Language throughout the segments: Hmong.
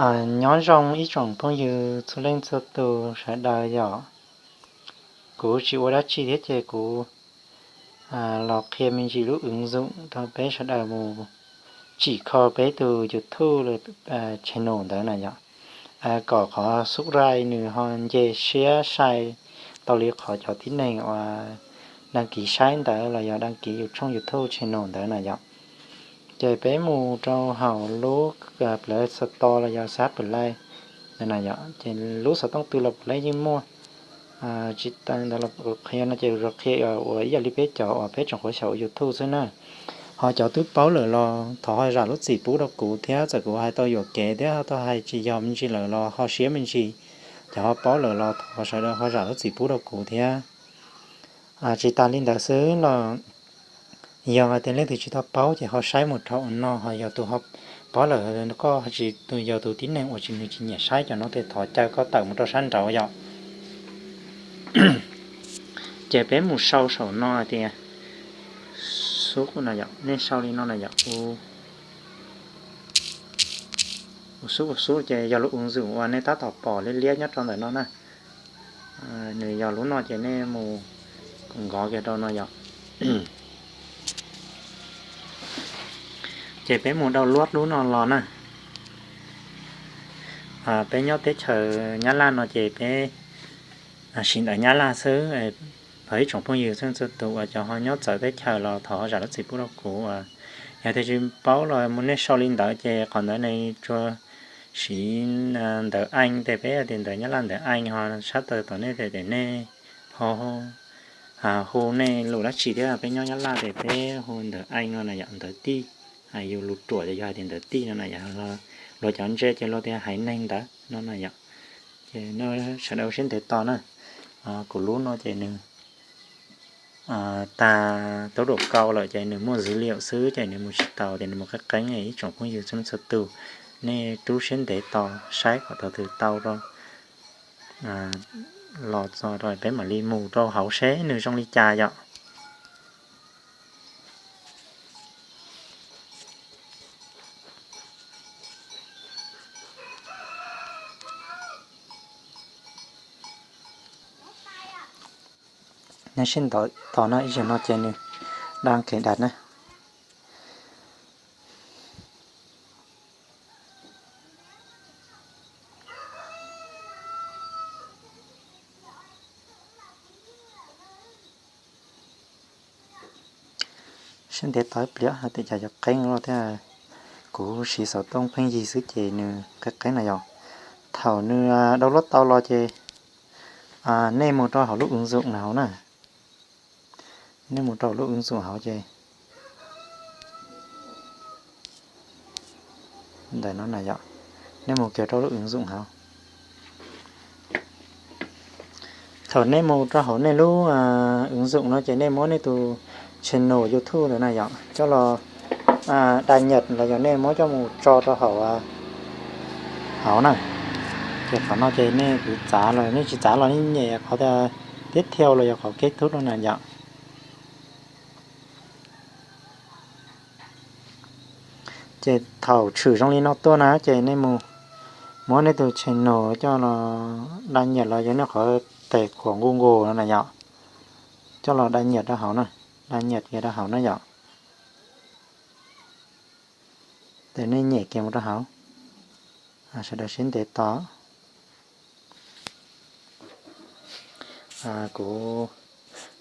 Nyob zoo ib tsoom phooj ywg txhua leej txhua tus sawv daws yom. Kuv tsis ua dab tsi thiab ces kuv los qhia me ntsis lub ứng dụng rau peb sawv daws mus tsim kho peb tus YouTube channel ntawd na yom. Kom qhov subscribe nws ho nce siab sai tau li qhov cov tib neeg uas đăng ký saib ntawd los yog đăng ký yus tshooj YouTube channel ntawd na yom. Ces peb mus rau hauv lub Play Store los yog Google Play na yom, ces lub xov tooj twg los puav leej yeej muaj. Tsis tas ntawd los qhia no ces qhia uas ib yam li peb cov uas peb tsoom qhuav xyaum ua YouTube xwb na. Ho cov twb paub lawm los thov ho zam lub txim pub rau kuv thiab, txawm kuv hais tau yuam kev thiab tau hais tsis yog me ntsis lawm los ho siab me ntsis. Cov ho paub lawm los thov sawv daws ho zam lub txim pub rau kuv thiab. Tsis tas li ntawd xwb los yog hais tias leej twg tsis tau paub ces ho saib mus rau no, ho yog tus ho paub lawm, koj tsis yog tus tib neeg uas tsis, nws tsis nyiam saib cov no ces thov caw koj tawm mus rau sab nraud yom. Ces peb mus sau saum no hais tias, nej sau li no na yom, u sub u sub ces yog lub ứng dụng uas nej tab tom pom liab liab nyob rau ntawm no na. Nws yog lub no ces nej mus nkov kiag rau no yom. Ces peb mus download lub no los na. Peb nyob teb chaws Nyab Laj no ces peb siv ntawv Nyab Laj xwb. Thov ib tsoom phooj ywg txhua tus uas cov ho nyob txawv teb chaws los thov zam lub txim pub rau kuv. Yog tias tsis paub los mus nej sau li ntawd ces qhov ntawd nej tsuas siv ntawv Anh, ces peb tias ntawv Nyab Laj ntawv Anh ho sab taw tom nej tias nej ho hu nej lus dab tsi thiab, peb nyob Nyab Laj ces peb hu ntawv Anh no na yom, ntawv tij. Yus lus ruam ces yog hais tias ntawv tij no na yom, luag cov ntse ces luag tias haiv neeg ntawd no na yom. Ces sawv daws ua siab ntev tos na. Kuv lub no ces nws tag tau ruam kau lawm ces nws muaj dữ liệu xwb ces nws mus tsis tau ces nws mus qeeb qeeb. Ib tsoom phooj ywg txhua leej txhua tus, nej rub siab ntev tos saib kom thaum twg tau rau los txog rau peb mam li mus rau hauv seb nws zoo li cas yom. Nyob sib ntaus tos no, ib zaug no ces nws đang cài đặt na. Sib ntev tos ib pliag hais tias cas yuav qeeb loj thiab. Kuv siv xov tooj pheej yig xwb ces nws qeeb qeeb na yom. Thaum nws download tau los ces nej mus rau hauv lub ứng dụng na hauv na. Nej mus rau lub ứng dụng hauv ces ntawm no na yom, nej mus kiag rau lub ứng dụng hauv. Thaum nej mus rau hauv nej lub ứng dụng no ces nej muab nej tus channel YouTube ntawd na yom coj los đăng nhập los yog nej muab coj mus tso rau hauv hauv na. Ces qhov no ces nej kuv txav los nej tsis txav los nej nyem qhov tias tiếp theo los yog qhov kết thúc no na yom. Ces thaum tshwm zoo li no tuaj na ces nej mus muab nej tus channel coj los đăng nhập los yog nej qhov tài khoản Google no na yom, coj los đăng nhập rau hauv na, đăng nhập kiag rau hauv na yom. Ces nej nyem kiag mus rau hauv, sawv daws sib ntev tos. Kuv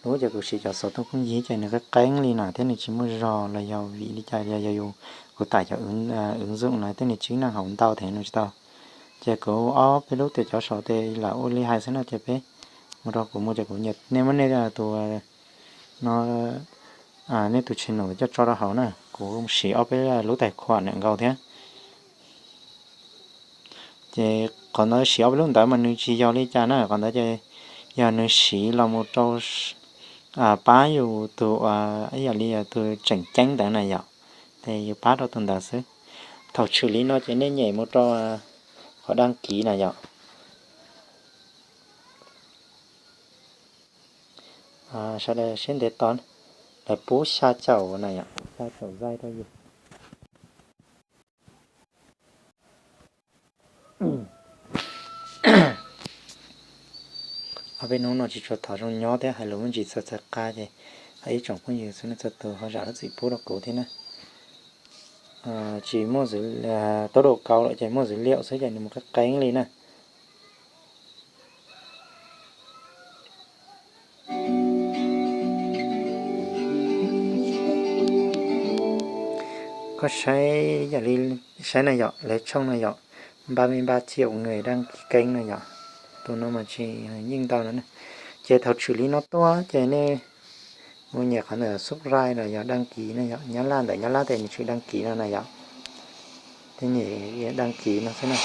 lub ces kuv siv cov xov tooj pheej yig ces nws qeeb qeeb li na thiab nws tsis muaj zog los yog vim li cas, yog yus, kuv tải cov ứng dụng no thiab nws tsis neej hauv ntau thiab nws tsis tau. Ces kuv ob peb lub tias cov saum ces lam ua li hais xwb no ces peb mus rau kuv mus ces kuv nyem, nej muab nej tus no, nej tus channel coj tso rau hauv na, kuv siv ob peb lub tài khoản ntawm nkaus thiab. Ces qhov ntawd siv ob peb lub ntawd mas nws tsis yog li cas na, qhov ntawd ces yog nws siv los mus rau pab yus tus, ib yam li yog tus tseem ceeb ntawd na yom, ces yus pab rau tus ntawd xwb. Thaum tshwm li no ces nej nyem mus rau qhov đăng ký na yom. Sawv daws siab ntev tos, lawv pub xya caum na yom, xya caum zai rau yus. Ob peb hnub no tsis tshua thov zoo nyob thiab hais lus me ntsis txawv txawv qab ces ib tsoom phooj ywg txhua leej txhua tus ho zam lub txim pub rau kuv thiab na. Tsis muaj tau dua kauv lawm ces muaj dữ liệu xwb ces nws mus qeeb qeeb li na. Koj saib yam li saib na yom, lawv tshooj no yom, ba mươi ba triệu người đăng ký kênh no yom, tus no mas tsis yeej ntau no na. Ces thaum tshwm li no tuaj ces nej mus nyem qhov ntawm subscribe los yog đăng ký no yom, Nyab Laj ntawm Nyab Laj tes nws tshwm đăng ký no na yom. Tej nyem đăng ký no xwb na.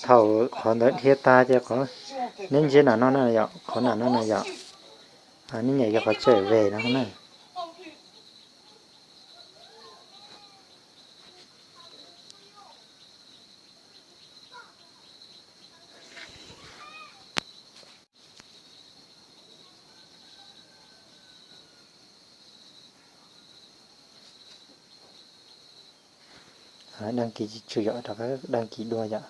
Thaum qhov ntawd dhia tag ces qhov neb ntsia nram no na yom, qhov nram no na yom, neb nyem yog qhov trở về no na. Đăng ký tsis tsum yom, rov qab đăng ký dua yom.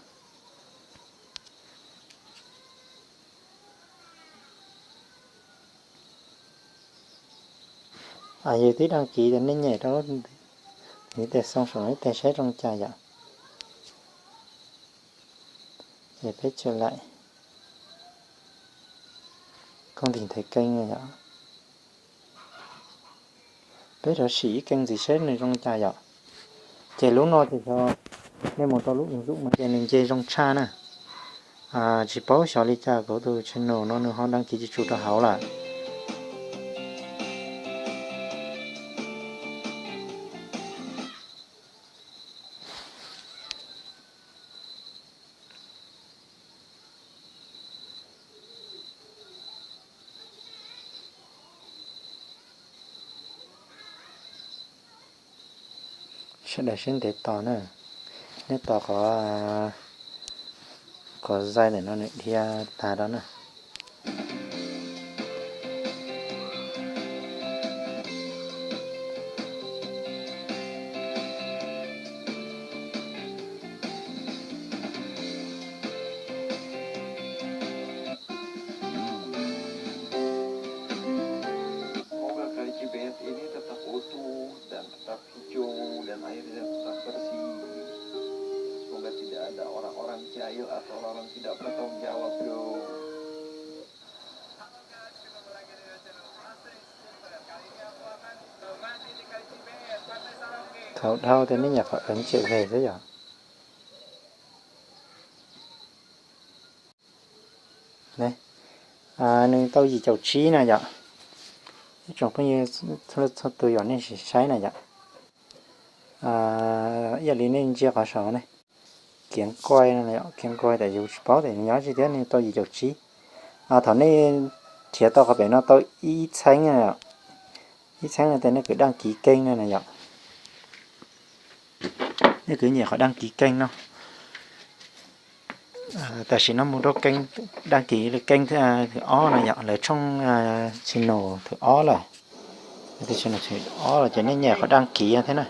Yus twb đăng ký ces nej nyem rau lub ntiv tes xoo saum no ib teg saib zoo cas yom. Ces peb tsum laim koj ntim nthe keeb yom. Peb rov sim ib keeb ntxiv saib nws zoo cas yom. Ces lub no ces yog nej mus rau lub ứng dụng no ces nws nce zoo tshaj na. Tsis paub xyov li cas kuv tus channel no nws ho đăng ký tsis tsum rau hauv lawm. Sawv daws sib ntev tos na, nej tos qhov, qhov zais ntawm no nws dhia tag rau na. Semoga kali Cibet ini tetap utuh dan tetap hijau dan airnya tetap bersih. Semoga tidak ada orang-orang jahil atau orang-orang tidak bertanggung jawab, bro. Thaum dhau tias nej nyem qhov ấn trở về xwb yom. Nws tau yim caum tsib na yom. Ib tsoom phooj ywg txhua tus yom, nej sim saib na yom. Ib yam li nej ntsia qhov saum ne, kiav nkuaj no, kiav nkuaj tas yus tsis paub tias nws nyob tsi thiab, nws tau yim caum tsib. Thaum nej nrhiav tau qhov pem no tau ib txheeb, ib txheeb no ces nej kwv đăng ký kênh no na yom. Nej kwv nyem qhov đăng ký kênh no. Tam sim no mus rau kênh, đăng ký kênh thwv ob na yom, lawv tshooj channel thwv ob lawm. Thwv ob lawm ces nej nyem qhov đăng ký thiab na.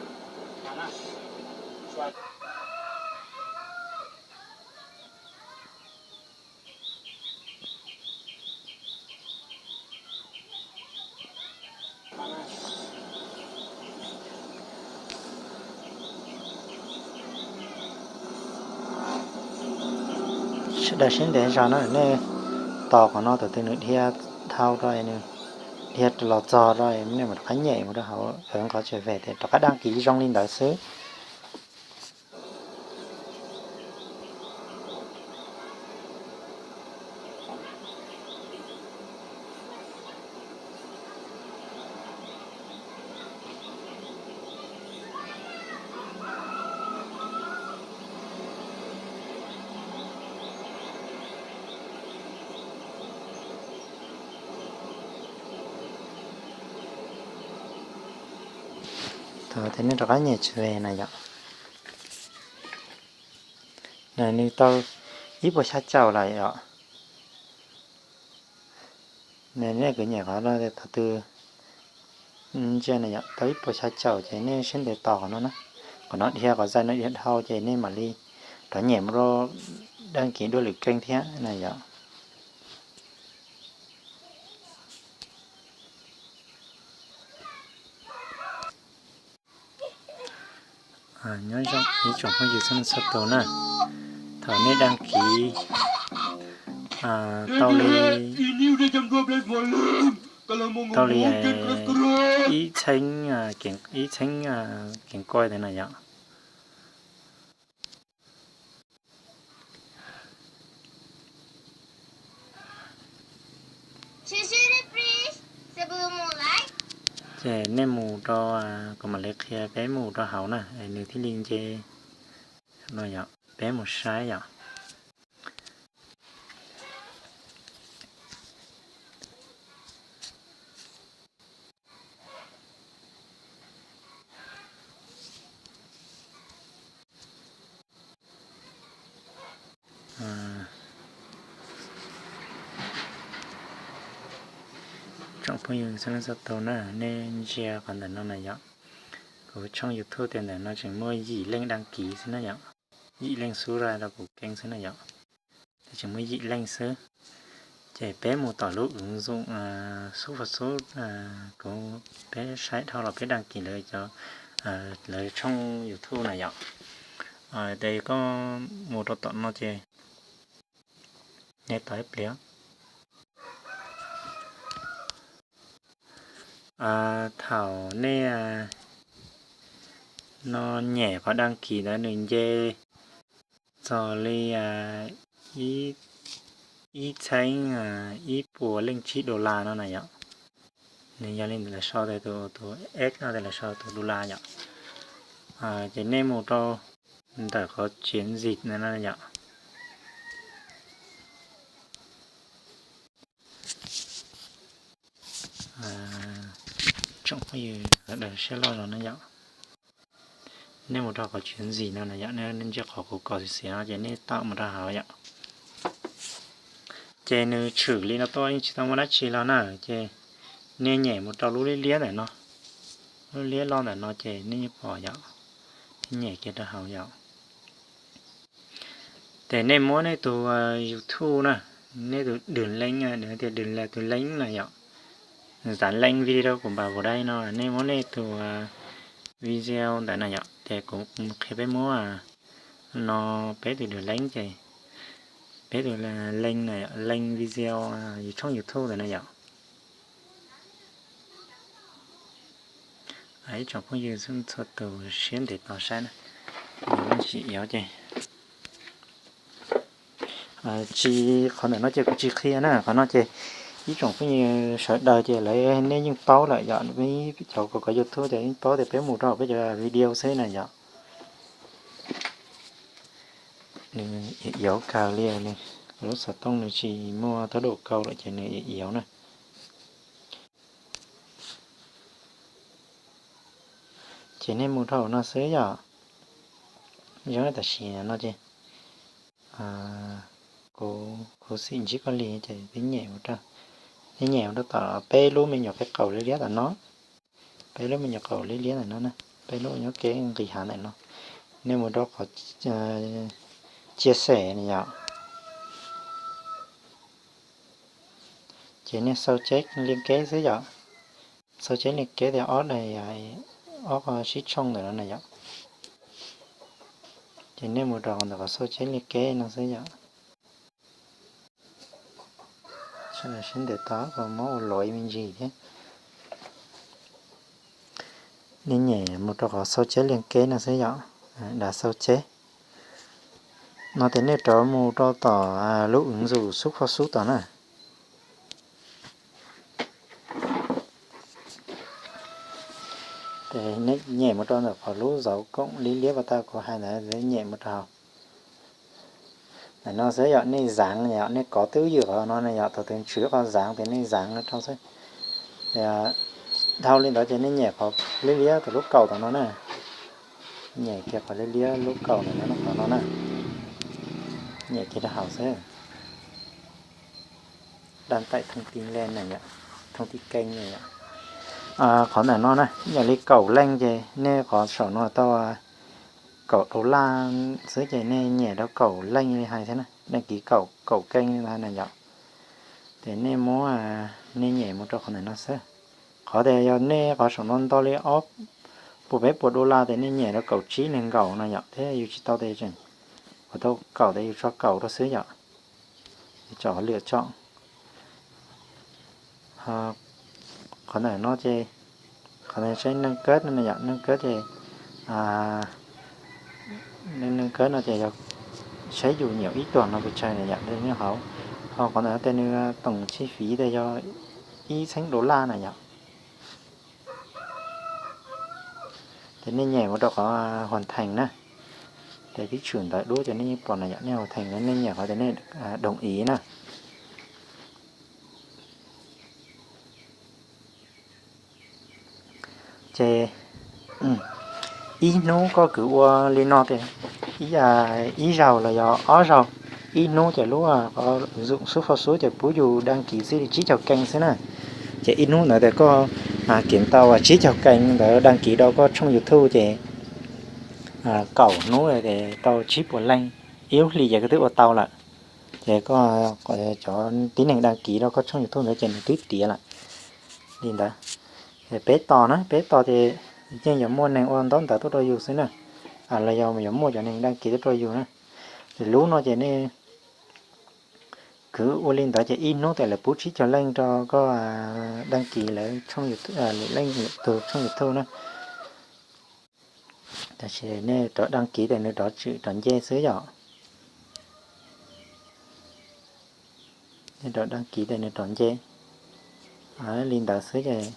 Sawv daws sib ntev zog na, nej tos qhov no, thaum twg nws dhia dhau rau, nws dhia los txog rau, nej mam rov qab nyem mus rau hauv, nkov tsem vem ces rov qab đăng ký zoo li ntawd xwb. Thaum tias nej rov qab nyem tsem vem na yom. Nws tau ib puas xya caum lawm yom. Nej kuv nyem qhov no thaum twg ntsia na yom, tau ib puas xya caum ces nej siab ntev tos qhov no na. Qhov no dhia qhov zais no dhia dhau ces nej mam li rov nyem mus rau dag kis dua lwm keeb thiab na yom. Nyob zoo ib tsoom phooj ywg txhua leej txhua tus na, thaum nej dag kis tau li, tau li ib txheeb, ib txheeb kev koi ntawd na yom. Ces nej mus rau, kuv mam li qhia peb mus rau hauv na, nws thiaj li nce no yom, peb mus saib yom. Tsoom phooj ywg txhua leej txhua tus na, nej ntsia qhov ntawm no na yom. Kuv tshooj YouTube tias ntawm no tseem muaj yim leej dag kis xwb na yom. Yim leej xub rau kuv keeb xwb na yom. Tseem muaj yim leej xwb. Ces peb mus tom lub wv zoom xub fa xub, kuv, peb saib dhau los peb dag kis lawv cov, lawv tshooj YouTube na yom. Ces koj mus rau tom no ces nej tos ib pliag. Thaum nej no nyem qhov dag kis ntawd nws nce txog li ib txheeb ib puas leej tsib dollar no na yom. Nws yog li ntawd lawv sau tias tus, tus X no tias lawv sau tus dollar yom. Ces nej mus rau ntawm qhov txiav ntxim no yom. Tsoom phooj ywg sawv daws siab loj zog na yom. Nej mus rau qhov txiav ntxim no na yom, nej ntsia qhov kuv kom xiav xiav no ces nej tawm mus rau hauv yom. Ces nws tshwm li no tuaj yeej tsis tau muaj dab tsi los na, ces nej nyem mus rau lub liab liab ntawm no, lub liab loj ntawm no ces nej yeej pom yom, nej nyem kiag rau hauv yom. Ces nej muab nej tus YouTube na, nej tus dwm leej, tias dwm leej, tus leej na yom, zav leej video kuv npam vus dai no, nej muab nej tus video ntawd na yom, ces kuv qhia peb muab no, peb tus dwm leej ces, peb tus leej na yom, leej video yus tshooj YouTube ntawd na yom. Ib tsoom phooj ywg txhua tus siab ntev tos saib na, nws tsis iov ces tsis, qhov ntawm no ces kuv tsis qhia na, qhov no ces ib tsoom phooj ywg sawv daws ces lawv nej yeej paub lawm yom, cov kuv kov YouTube ces yeej paub tias peb mus rau peb cov video xwb na yom. Nws iov kawg li, lub xov tooj nws tsis muaj tau dum kau lawm ces nws iov na. Ces nej mus rau hauv no xwb yom. Zoo tam sim no ces kuv khuv xim ntsib koj li ces peb nyem mus rau, nej nyem mus rau tom peb lub me nyuam peb qaum liab liab tom no, peb lub me nyuam qaum liab liab ntawm no, peb lub nyob kev nqis hav ntawm no, nej mus rau qhov chia sẻ na yom. Ces nej xau cheb li keb xwb yom, xau cheb li keb tias ob daim, ob qho sib tshooj ntawm no na yom. Ces nej mus rau ntawm qhov xau cheb li keb no xwb yom. Sawv daws sib ntev tos kuv muab ua luam ib me ntsis thiab. Nej nyem mus rau qhov xau cheb li keb no xwb yom, dav xau cheb no ces nej rov mus rau tom lub wv zus xub kho xub tom na. Ces nej nyem mus rau ntawm qhov lub zauv koom liab liab pas tau kuv hais ntawd, nyem mus rau hauv ntawm no xwb yom. Nej zaav yom, nej kov twb ywm qhov no na yom, thaum twg tshwm qhov zaav ces nej zaav rau xwb. Dhau li ntawd ces nej nyem qhov liab liab tom lub kaum tom no na. Nyem kiag qhov liab liab lub kaum ntawm no, qhov no na. Nyem kiag rau hauv xwb. Đăng tải thông tin lên na yom, thông tin kênh na yom. Qhov ntawm no na, yog li kaum leej ces nej qhov saum no tau kaum dollar xwb ces nej nyem rau kaum leej li hais thiab na, đăng ký kaum, kaum kênh li ntawd na yom. Ces nej muab, nej nyem mus rau qhov ntawm no xwb. Qhov tias yog nej qhov saum no nto li ob puas peb puas dollar ces nej nyem rau kaum tsib nees nkaum no yom, thiab yus tsis tau tes tseem, qhov tau kaum ces yus tso kaum rau xwb yom. Tso lwm tso. Qhov ntawm no ces, qhov ntawm saib nâng cấp no yom, nâng cấp ces, nâng cấp no ces yog saib yus nyem ib tuam no pes tsawg na yom, nyob hauv. Ho qhov ntawm no ces nws tổng chi phí ces yog ib txheeb dollar na yom. Ces nej nyem mus rau qhov hoàn thành na, ces pib tshwm ntawv dub ces nej yeej pom na yom, nej hoàn thành na, nej nyem qhov tias nej đồng ý na. Ces ib hnub koj kwv ua li no tias ib zaug los yog ob zaug, ib hnub ces lub qhov ứng dụng Shopee Food Store ces pub yus đăng ký xwb li tsib caug kênh xwb na. Ces ib hnub ntawd tias koj kiểm tau tsib caug kênh ntawd đăng ký rau koj tshooj YouTube ces kaum hnub ces tau tsib puas leej, ib lub hlis ces koj twb ua tau lawm. Ces koj, cov tib neeg đăng ký rau koj tshooj YouTube ntawd ces nws twb tiav lawm li ntawd. Peb tos na, peb tos ces yeej yuav muaj neeg ua ntaub ntawv tuaj rau yus xwb na, los yog yuav muaj cov neeg đăng ký tuaj rau yus na. Ces lub no ces nej kwv ua li ntawd ces ib hnub ces lawv pub tsib caug leej rau koj đăng ký lawv tshooj YouTube, lwm leej lwm tus tshooj YouTube na. Tab sis nej rov đăng ký ces nws rov tshwm rov nce xwb yom. Nej rov đăng ký ces nws rov nce li ntawd xwb ces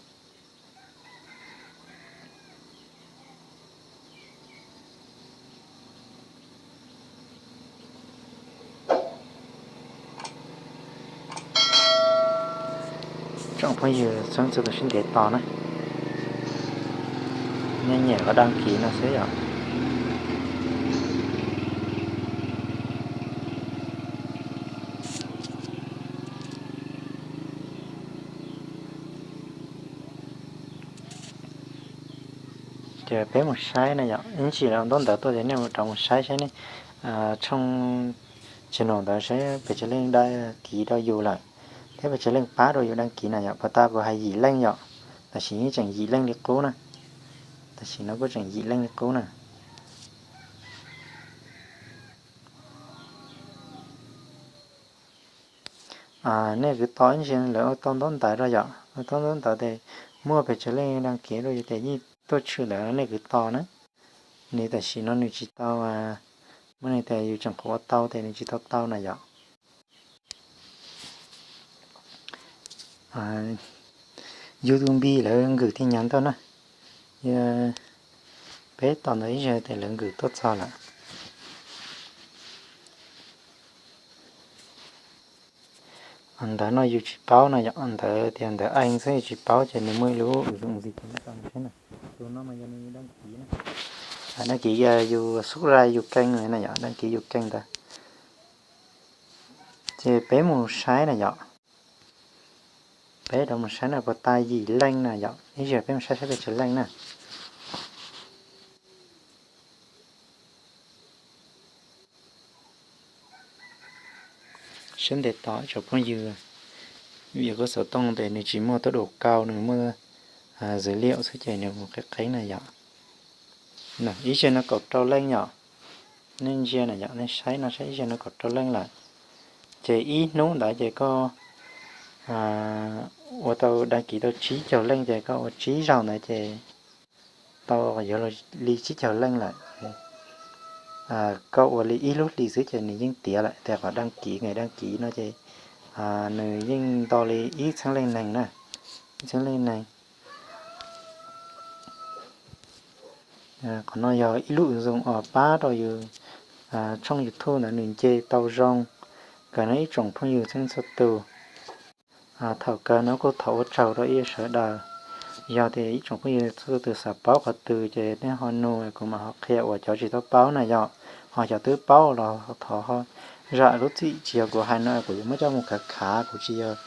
tsoom phooj ywg txhua tus sib ntev tos na, nej nyem qhov đăng ký no xwb yom. Ces peb mus saib na yom, ib ntsis lawv ntaub ntawv tuaj ces nej rov mus saib saib nej tshooj channel ntawd saib pes tsawg leej đăng ký rau yus lawm, thiab pes tsawg leej pab rau yus đăng ký na yom. Pas tas kuv hais yim leej yom, tam sim no tseem yim leej li qub na, tam sim no kuj tseem yim leej li qub na. Nej kwv tos ib ntsis lawv ua tau ntaub ntawv rau yom, ua tau ntaub ntawv ces muaj pes tsawg leej đăng ký rau yus ces yeej tuaj tshwm ntawd nej kwv tos na. Nws tam sim no nws tsis tau, muaj neeg tias yus tseem qhuav ua tau ces nws tsis tau tau na yom. YouTube lawv nkwm tin nhắn tuaj na, peb tos ntawd ib zaug ces lawv nkwm tuaj txog lawm. Ntawv no yus tsis paub na yom, ntawv tias ntawv Anh xwb yus tsis paub ces nws muaj ib lub ứng dụng gì tau saib na. Tus no mas yog nws đăng ký na, đăng ký yus subscribe yus kênh na yom, đăng ký yus kênh ntawd. Ces peb mus saib na yom, peb rov mus saib na, pas tas yim leej na yom, ib zaug peb mus saib saib pes tsawg leej na. Sib ntev tos tsoom phooj ywg, vim yog koj xov tooj ces nws tsis muaj tốc độ cao, nws muaj dữ liệu xwb ces nws mus qeeb qeeb na yom. Ib zaug no kaum rau leej yom, nej ntsia na yom, nej saib no saib ib zaug no kaum rau leej lawm. Ces ib hnub ntawd ces koj ua tau đăng ký tau tsib caug leej ces koj ua tsib zaug ntawd ces tau yuav li tsib caug leej lawm. Koj ua li ib lub hlis xwb ces nws yeej tiav lawm, tias qhov đăng ký, ngày đăng ký no ces nws yeej nto li ib txhiab leej neeg na, ib txhiab leej neeg. Qhov no yog ib lub ứng dụng uas pab rau yus tshooj YouTube ntawd nws nce tau zoo. Kawg no ib tsoom phooj ywg txhua txhua tus, thaum kawg no kuj thov ua tsaug rau ib sawv daws. Yog tias ib tsoom phooj ywg txhua txhua tus xav paub qhov twg ces nej ho nug kuv mam ho qhia uas cov tsis tau paub na yom, ho cov twb paub los thov ho Zam lub txim tsis yog kuv hais no kuv yuav muab coj mus khav khav, kuv tsis yog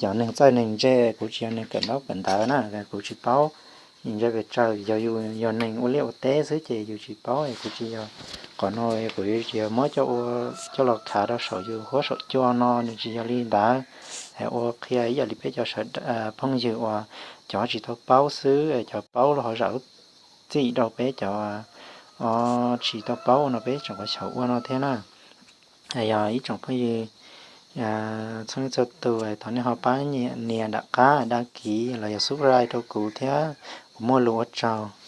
cov neeg txawj neeg ntse, kuv tsis yog neeg kawm ntaub kawm ntawv na, kuv tsis paub ntse pes tsawg. Yog yus yog neeg ua liaj ua teb xwb ces yus tsis paub, kuv tsis yog qhov no, kuv tsis yog muab coj ua, coj los khav rau saum yus huab saum cua no, nws tsis yog li ntawd. Ua qhia ib yam li peb cov phooj ywg uas cov tsis tau paub xwb, cov paub los ho zam lub txim rau peb cov tsis tau paub no peb tseem ua xyaum ua no thiab na. Yog ib tsoom phooj ywg txhua leej txhua tus, thov nej ho pab nias nram qab dag kiv los yog subscribe rau kuv thiab, kuv muaj lus ua tsaug.